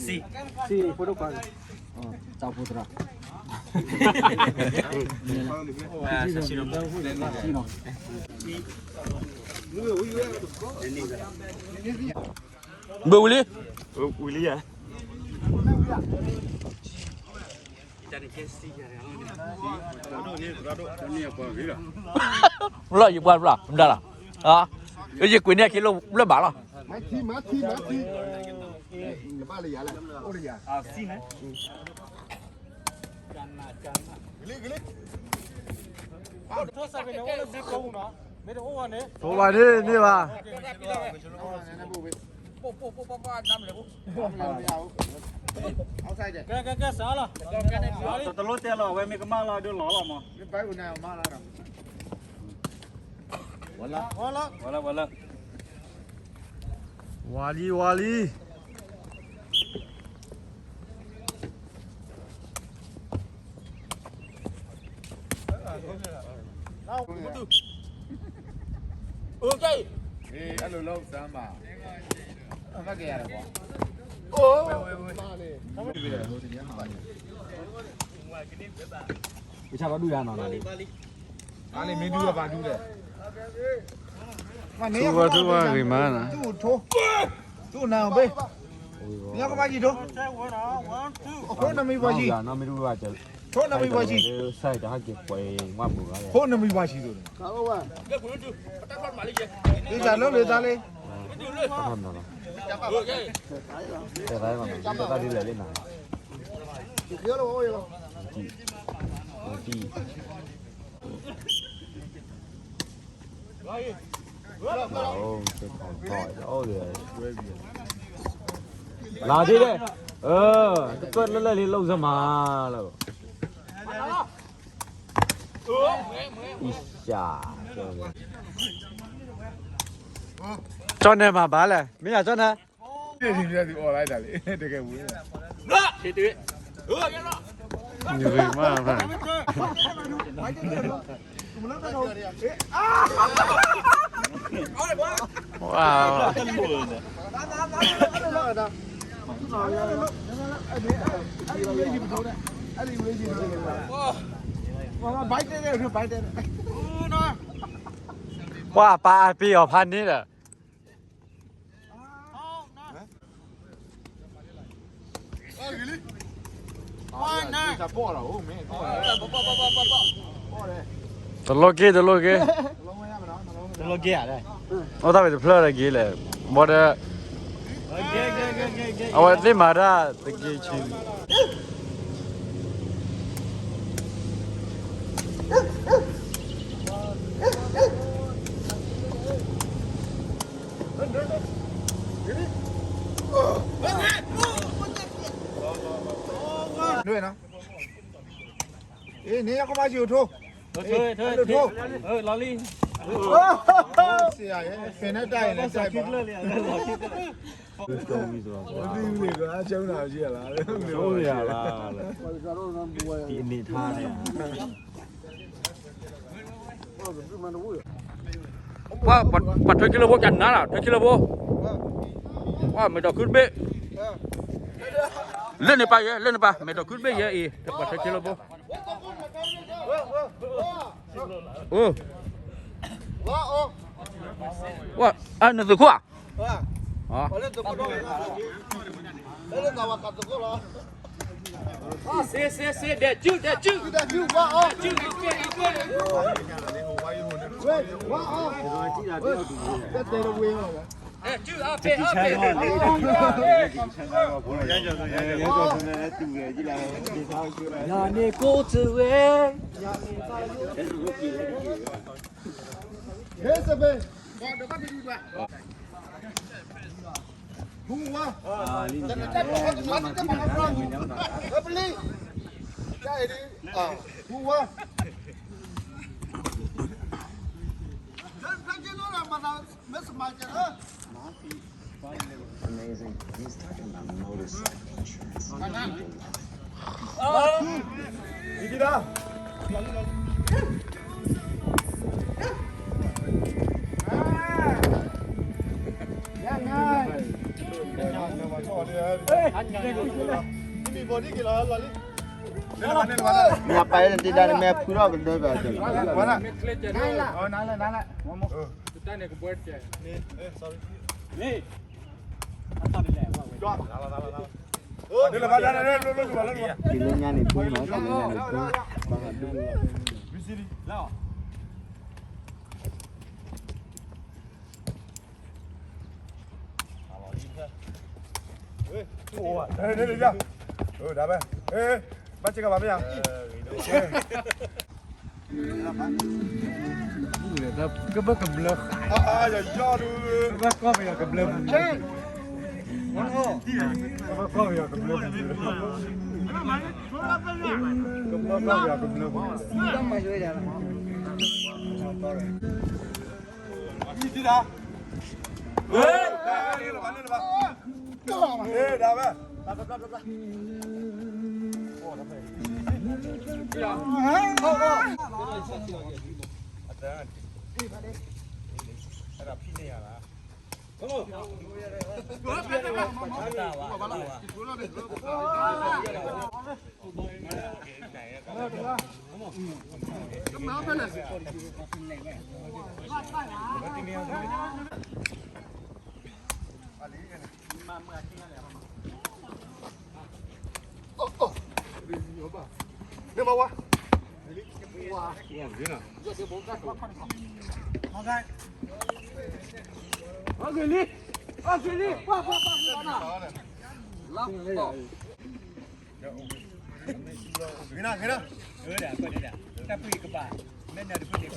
စီ စီ ဖိဒိၣ်ခွါ တၢ်ဖိသရၣ် ဘုဝံၤလံ ဝံၤလံယါ လီၤယပှၤဘျီ မဒၣ်လီၤ ယကွံာ်န့ၢ်အခံလၢဘၣ်လီၤ မၤထံ မၤထံ မၤထံ ကဘၣ်လၢယၤလဲၣ် အိၣ်လၢယၤ ဖိဘၣ်န့ၣ်န့ၢ်ဘၣ် တလိၣ်တဲလီၤ အဝဲမ့ၢ်ကမၣ်လီၤဒုးလီၤလီၤမး ဝါလံ ဝါလံ ကစၢ်ဘၣ်ဒူၣ်ယါနီၤ အန့ၣ်မ့ၢ်ဒူၣ်ဘၣ်ဒူၣ်လဲၣ် ထူဝါထူဝါဂ့ၤမးနီၤ ထူနၤဘ့ၣ် ညကမၤယံၤထူ ထူနမံၤပှၤယံၤ ထူနမံၤပှၤယံၤ ထူနမံၤပှၤယံၤ ဒ်တၢ်လၢလၢတၢ်လံ တၢ်ဒ်လဲၣ်လံနၤ လါဒ်လဲၣ် တပၢၢ်လၢလၢလံ လိၣ်စမးလၢ အံၣ်စၢ် ကၠီၣ်နဲမၤဘၣ်လဲၣ် မ့ၢ်ယၤကၠီၣ်နဲ အီၣ်လၢတၢ်လံ တကယ်ဝံၤ ဝါ ပှၤပာ်အပ့ၤအီၤဖးန့ၣ်ဒီး တလိၣ်က့ၤ တလိၣ်က့ၤ တလိၣ်က့ၤဧါ အိၣ်တၢ်ဝဲတဖျၢၣ်လၢက့ၤလဲၣ် ဘၣ်ဒီး အဝဲသ့ၣ်မၤတၢ်တက့ၤဆံ နွဲၣ်နီၤ အ့ န့ၣ်ယကမၣ်ယိၤထိ ထိ ထိ လီၤလံ ဆရာရဲ့ ဖင်နဲ့တိုက်ရင်လည်း စိုက်ပါ ဒီအနေအထားနဲ့ ပှၤ ပှၤထွဲခံလၢဖိ ကနၤလီၤ ထွဲခံလၢဖိ ပှၤ မဲာ်တီၢ်ခုတဘ့ၣ် လၢန့ၣ်ပၢ်ယဲ လၢန့ၣ်ပၢ် မဲာ်တီၢ်ခုတဘ့ၣ်ယဲအံၤ ပှၤထွဲခံလၢဖိ အိ ဝါ အ နသုးခိၣ်ဧါ စ့ စ့ စ့ ဒဲးစု ဒဲးစု ဒဲးစု ဝါအီ ဒဲးစု ဝါအီ ဒဲးစု အါဖဲ အါဖဲ ယၤန့ၣ်ကိး ဝဲ ဟဲစ့ဘ့ ဟူဝါ ပလံ ဟူဝါ Amazing. He's talking about motorcycle insurance. People love it. မ့ၢ်အပာ်လၢနတ့ဒါနမ့ၢ်ဖုထီၣ်ကဒၢဘၣ်. က့ၤလၢညါန့ၣ်ဘုမး, က့ၤလၢညါန့ၣ်ဘုမး, ဘၣ်ဒူၣ် ကဘၢကဘျၢ, ကဘၢကီၢ်ပယီၤကဘျၢပူၤ, ကဘၢကီၢ်ပယီၤကဘျၢပူၤ, ကဘၢကီၢ်ပယီၤကဘျၢပူၤ. ကွၢ်ဂ့ၤလံ ကွၢ်ဂ့ၤလံ ဟ့ၣ်လီၤလၢဒၣ် သူၣ်မ့ၢ်ဖှံသးမ့ၢ်ဖှံဒီး ပှၤအပ့ၤဒီဒူၣ်ဒီး ဘၣ်လၢဖီယၤတၢ်ဖျၢၣ်လံၤမးန့ၣ် ဘၣ်မ့ၢ်ဘူးကဲခိၣ်ဒူဝဲတီၢ်တၢ်တကွဲးလီၤ အိၣ်လၢခဲအီၤတကဲတၢ်ဟီၣ်ယၤလီၤမး တၢ်ဘှံးဘီ ဘၣ်နၢ်ဆၢလီၤကစၢ်ကွဲးကျဲၤဒီး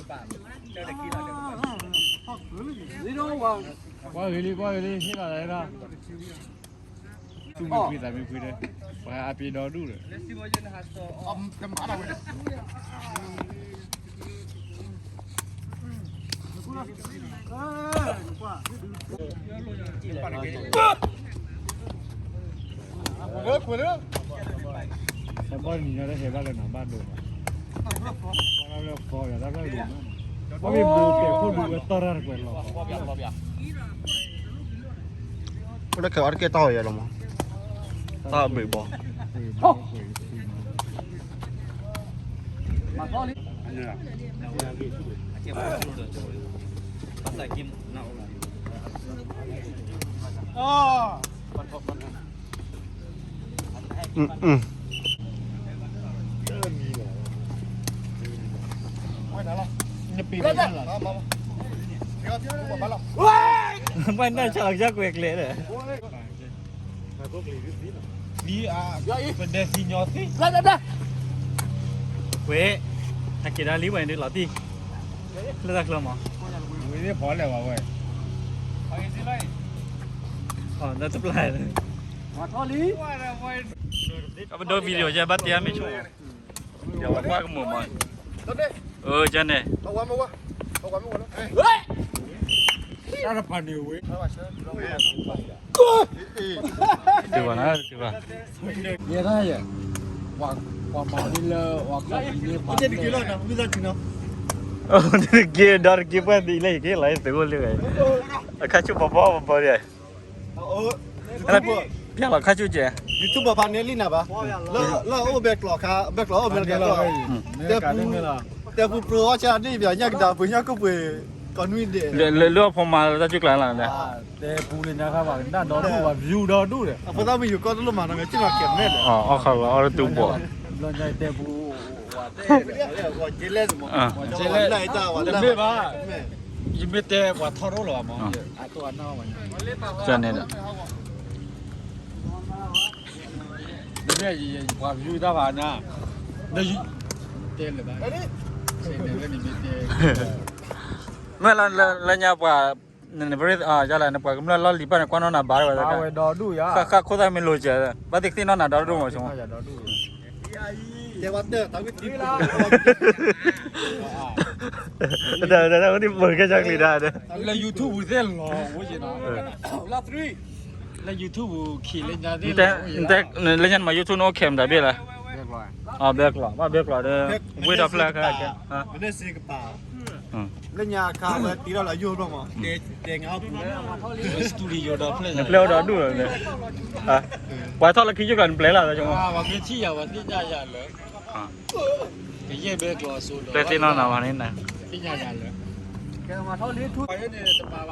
လံ ပဒဲသံညီသံ ဝဲ နက့ၤဒၣ်လံဝဲဒ်လီၤတံၢ် လၢတၢ်ချၢမး ဝဲသ့ၣ်ဖီလဲၣ်ဝဲ တၢ်တပျၢ် အပဒိ video ယဘၣ်တဲအမ့ၢ်ဆိ ယဝဲကွၢ်ကမိၣ်မး အၢ ကန့ၣ် တၢ်တဖၣ်န့ၣ်ဝဲ တဘၣ်နၤ တဘၣ် ယဲဒၣ်ယဲ ပှၤမၤန့ၢ်လၢ ပှၤကီၢ်ပူၤန့ၣ် ပှၤတက့ၢ်လီၤ တက့ၢ်ဒီးတက့ၢ် ပှၤသံလၢယက့ၤလီၤ ယသုးအိၣ်လၢ အခါဆူၣ်ပီပီပီပီဒီး ပျၢ်လီၤခါဆူၣ်ကဲ YouTube ပှၤဖးန့ၢ်လံနၤဘၣ် လၢအိၣ်ဘဲကျိးခါ ဘဲကျိးအိၣ်ဘဲကျိး တဲပူ တဲပူပြိအီၣ်ဆၣ်ဒ်ပျၢ်ညၣ်ကဒါပှ့ၤညၣ်ကိၣ်ပှ့ၤ ကိးနွံဒဲး လၢအဖိမၤတၢ်စုကျါလီၤ တဲပူလၢညါခါဘၣ် နၢ်ဒီဒူၣ်ဘၣ် view ဒီဒူၣ်ဒီး အဖိသၣ်မုၣ်ယူၤကီၢ်တလိၣ်မၤနီၢ် ကစၢ်လီၤကဲၤမဲာ်ဒီး အီၣ်ခီလီၤအီၣ်တတူၢ်ဘီၣ် ဘျီညါတဲပူ ဝဲ ဘၣ် တမ့ၢ်ဘၣ် ယမ့ၢ်တဲပှၤထီၣ်တအိၣ်လၢၤဘၣ်မး အတိၢ်အနၢ်ဘၣ်ညါ ကန့ၣ်ဒီး တမ့ၢ်ပှၤ view တၢ်ဘၣ်နၤ ဒီး တဲလၢၤဘၣ် မ့ၢ်လၢညါပှၤ နပရ့ယလဲၣ် နပှၤကမျၢၢ်လီၢ်လံၤပၢ်န့ၣ် ကွၢ်နီၢ်နၤဘၣ်ဝဲ ဘၣ်ဝဲဒီဒူၣ်ယါ ဃၣ်ဃၣ်ခိၣ်သၣ်မ့ၢ်လိၤစဲး ဘၣ်သ့ၣ်သ့ၣ်နီၢ်နၤဒီဒူၣ်မးဆိ တဲဝဲတၢ် တၢ်ဝဲဒ် ပကဲကၢ်ကျံၤဒါဒီး လၢ YouTube ပူၤသ့ၣ်လီၤ ဝဲက့ၤနီၤ လၢ YouTube ပူၤခံလၢညါသ့ၣ်လီၤ လၢညါနမၤ YouTube နအိၣ် cam တၢ်ဘ့ၣ်လဲၣ် အဘဲကျိး ဘၣ်ဘဲကျိးဒီး ဝ့ၢ်ဒီဖျၢၣ်ခဲကဲ မ့ၢ်စ့ကပၤ လၢညါခါဝဲတ့ထီၣ်လၢယိၣ်ဘျီမး, တဲတဲငါအပူၤလၢ studio ဒီးဖျဲၣ် နပျဲၢ်ဝဲဒီးဒူၣ်လီၤ, ပှၤထီၣ်လၢခံယိၣ်ကျါနပျဲၢ်လီၤ, ပှၤကထံၣ်ယၤပှၤသ့ၣ်ညါယၤလၢ ကယဲၢ်ဘဲကျိးအစိၤဒီး ပျဲၢ်သ့ၣ်နီၢ်နၤပှၤန့ၣ်နၤ သ့ၣ်ညါယၤလၢ ကဲမၤထီၣ်လံထူ ပှၤယဲၢ်န့ၣ်တပာ်ဘၣ်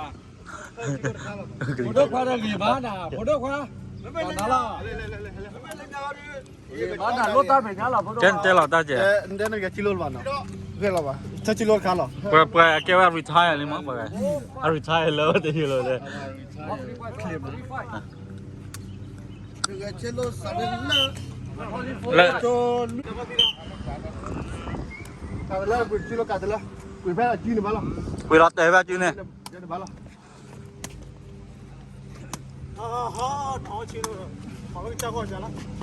ဖိဒိၣ်ခွါဒီးဂ့ၤမးနၤ ဖိဒိၣ်ခွါ နၤလီၤ ဂ့ၤမးနၤလိၣ်တၢ်မဲာ်ညါလီၤ ဖိဒိၣ်ခွါ တဲတဲလီၤတၢ်ကဲ တဲနကဲကၠံလိၣ်တဘၣ်နီၤ ဂ့ၤလီၤဘၣ် ဆၢကၠံလိၣ်တခါလီၤ ပှၤပှၤကဲဝဲ retire လံမး ပှၤ retire လၢတယိၣ်လီၤဒီး လၢ လၢ ကွံာ်လီၤတဲာ်ဘၣ်ကၠံ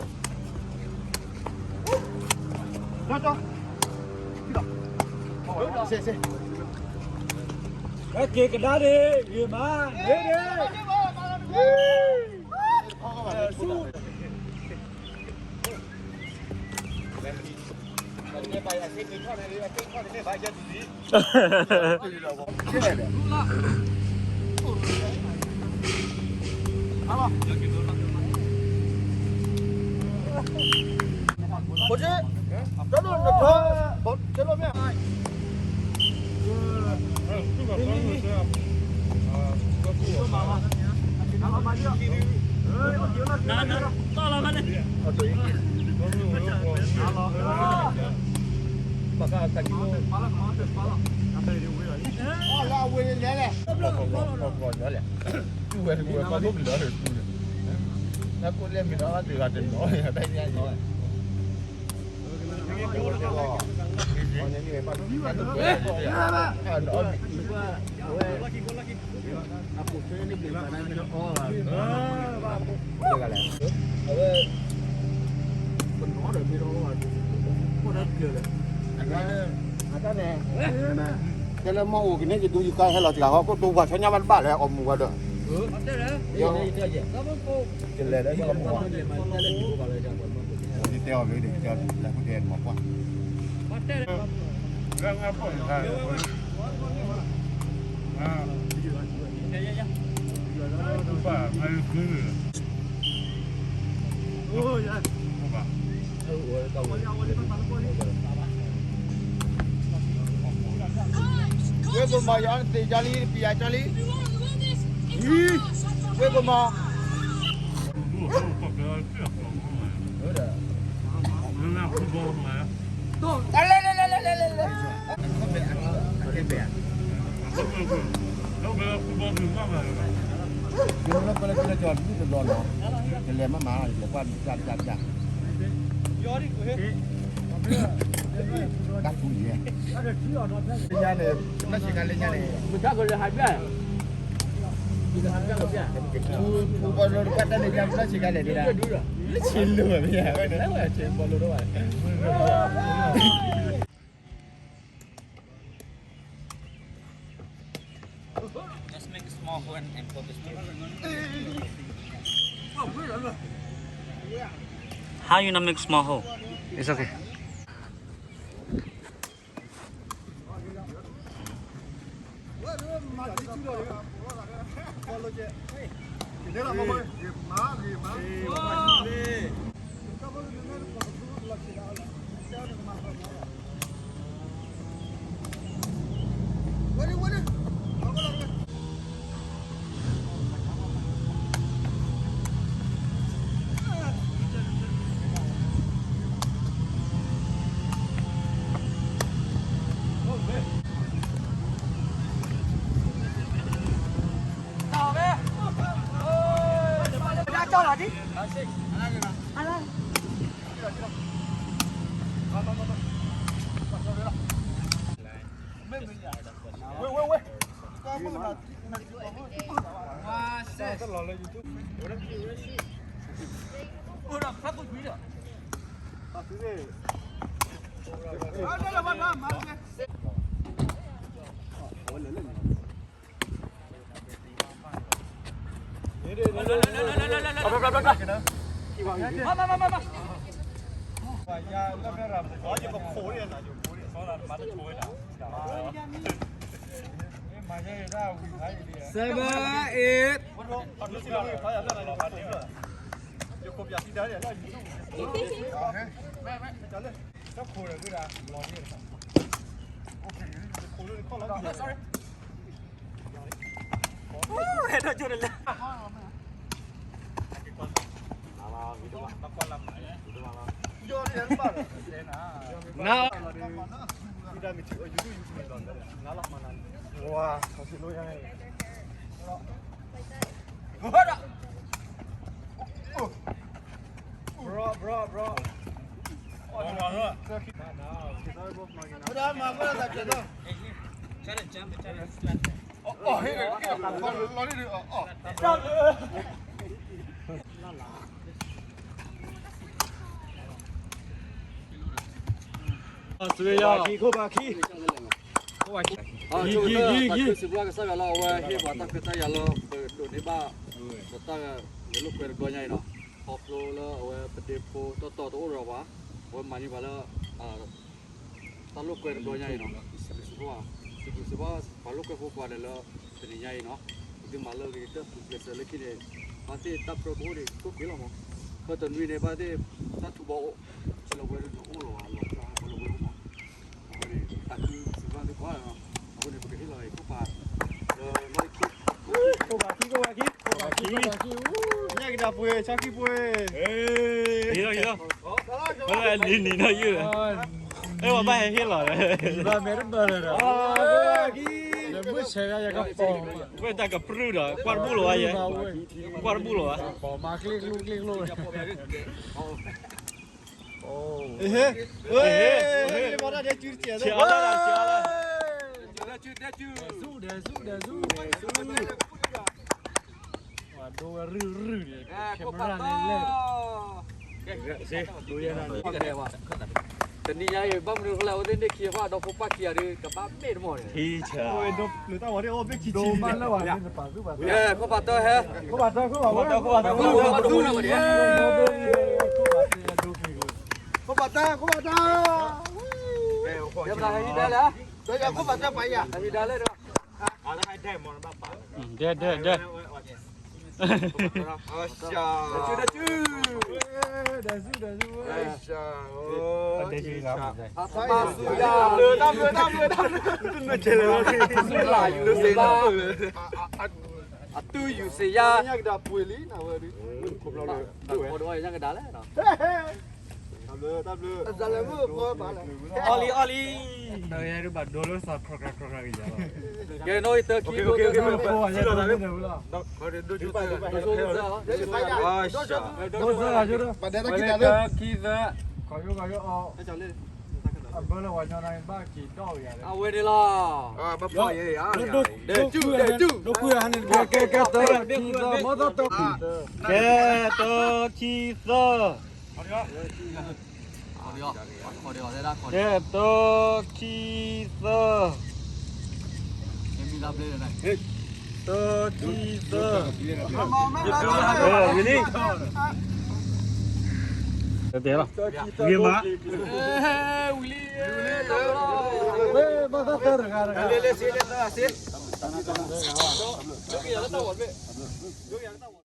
န့ၣ် ဘၣ်လီၤ က့ၤကဒါဒ့ၣ် ဂ့ၤမး ဒ့ၣ်ဒ့ၣ် ဆူ တဲလၢမ့ၢ်အိၣ်ကန့ၣ် ယဒုးယကါဟဲလီၤတဂၤဃီ ခိၣ်တိပှၤဆီညါဘၣ်တဘၣ်လၢအီၣ်မူၤဝဲဒီး ယလဲၤလၢယကမူၤဝဲ ယတဲအီၤလၢဒီး ယတဲအီၤလၢခိၣ်တဲမီၤပှၢ် ဝ့ၢ်ဘိမီၤ ယအီၣ်နသ့ၣ်ကၠီလံ ပယၤကၠီလံ ဝ့ၢ်ဘိမီၤ တၢ်ထူၣ်ယဲၢ် လၢညါန့ၣ် လၢဆ့ကၤလၢညါန့ၣ် ထူထူဘီလိတကွၢ်တၢ်န့ၣ် လၢဆ့ကၤလဲၣ်ဒၣ် လၢဆ့လိၣ်ဝဲမ့ၢ် ဆ့ဘီလိတကွၢ် Just make a small hole and, and put the stone. How you not make small hole? It's okay. မၤမၤမၤမၤ Seven, eight. စံးဘျုးကစၢ်ယွၤလီၤ အဝဲဟ့ၣ်ပှၤတၢ်ခွဲးတၢ်ယာ်လၢ ပဒိးန့ၢ်ဘၣ် ပတၢ်ဂဲၤလိာ်ကွဲတဘျီညါအံၤနီၤ, ခီဖျိလၢအဝဲပဒ့ဖိတီတီတအိၣ်ဒီးပှၤ, အဝဲမၤန့ၢ်ပှၤလၢ တၢ်လိာ်ကွဲတဘျီညါအံၤနီၤ, စံးဘျုးစံးဖှိၣ်, စံးဘျုးစံးဖှိၣ်ပှၤဒီးလၢ တနံၤညါအံၤနီၤ, ပသုမၤလၢအဂ့ၤကတၢၢ် ပကျဲးစၢးလၢခံန့ၣ် ဘၣ်သ့ၣ်တၢ်ပြၢဖိအိၣ်န့ၣ် ကိၣ်ကွံာ်လီၤမး, ခီတနွံန့ၣ် ဘၣ်သ့ၣ်တၢ်ထူဘီအိၣ်, ဆံလီၤဝဲဒၣ်အိၣ်လီၤဝဲ လီၤကၢ်လီၤဝဲအိၣ်မး, အဃိန့ၣ် တၢ်ခုစံးဘျုးသုကိးဂၤလီၤ, အဃိန့ၣ် ပကဟ့ၣ်လီၤက့ၤခိၣ်ပၤ လၢလီၢ်ခံ ခိၣ်ပၤခံ ခိၣ်ပၤခံ ခိၣ်ပၤခံ, ညၣ်ကဒါပှ့ၤ ဆီခံပှ့ၤ, ဟ့ၣ်လီၤဟ့ၣ်လီၤ, လံနံၤနီၢ်ယုၢ်, အဲ ပှၤဘၣ်ဟဲဟ့ၣ်လီၤ, ဘၣ်မဲာ်တဘၢလၢၤဒီး, မုၢ်ဆဲးယကပီၤ, ဝဲတၢ်ကပြုၢ်ဒီး ကွၢ်တဘူၣ်လီၤဝဲယဲ, ကွၢ်တဘူၣ်လီၤဝဲ, ပီၤမၤကျ့ကျိကျ့ကျိ, ဟ့ၣ်, ဟ့ၣ်, ဆဲးအီၤလၢ, ဆဲးအီၤလၢ, ဒဲစူၢ် ဒဲစူၢ် ဒဲစူၢ်, ပှၤဒိဝဲရုၢ်ရုၢ်န့ၣ် camera လဲၣ်လဲၣ်, တနံၤညါအံၤ ဘၣ်မနုၤအဃိလဲၣ် အဝဲသ့ၣ်န့ၣ်ခံဖၣ်ဒီးဖိပၢ်ခံဂၤဒီး ကဘၣ်မ့ၢ်တမီၢ်န့ၣ်, ဒိမးလၢဝဲန့ၣ် ပာ်သူၣ်ပာ်သး, ခိၣ်ပၤတၢ်ဟဲ, ခိၣ်ပၤတၢ် ခိၣ်ပၤတၢ်, ခိၣ်ပၤတၢ်, ခိၣ်ပၤတၢ်, ခိၣ်ပၤတၢ်, ခိၣ်ပၤတၢ်ပၤယၤ, ဒဲ ဒဲ ဒဲ အတုယူၢ်စ့ယါ, ညၣ်ကဒါပှ့ၤလံ, တၢ်ဘျုး, တၢ်ဘျုး, အီလံ အီလံ, တၢ်ဘျုးဘၣ်ဒိလၢသးခရၣ်ခရၣ်ခရၣ်ကယၤလီၤ, ကဲနီၣ်အံၤတၢ်ခံ တၢ်ခံသၢ, အဘၢလၢပှၤညီနၤဘၣ်က့ၤဒီးယၤ, အဝဲန့ၣ်လီၤ, ဒဲကၠူၣ် ဒဲကၠူၣ်, ဒိၣ်ကွံာ်ဟါန့ၣ်, ကဲ ကဲ တၢ်ခံသၢ, မ့ၢ်တၢ်တၢ်ခံသၢ, ကဲ တၢ်ခံသၢ, ကဲ တၢ်ခံသၢ, တၢ်ခံသၢ, ဝံၤလံ, တဲလီၤ, ဝံၤမး, ဝံၤလံ, ဘၣ်သၢတဂၤတဂၤ, လၢလၢစ့လၢသၢစ့, ဒုကယၤလၢတၢ်ဝီၤမ့ၢ်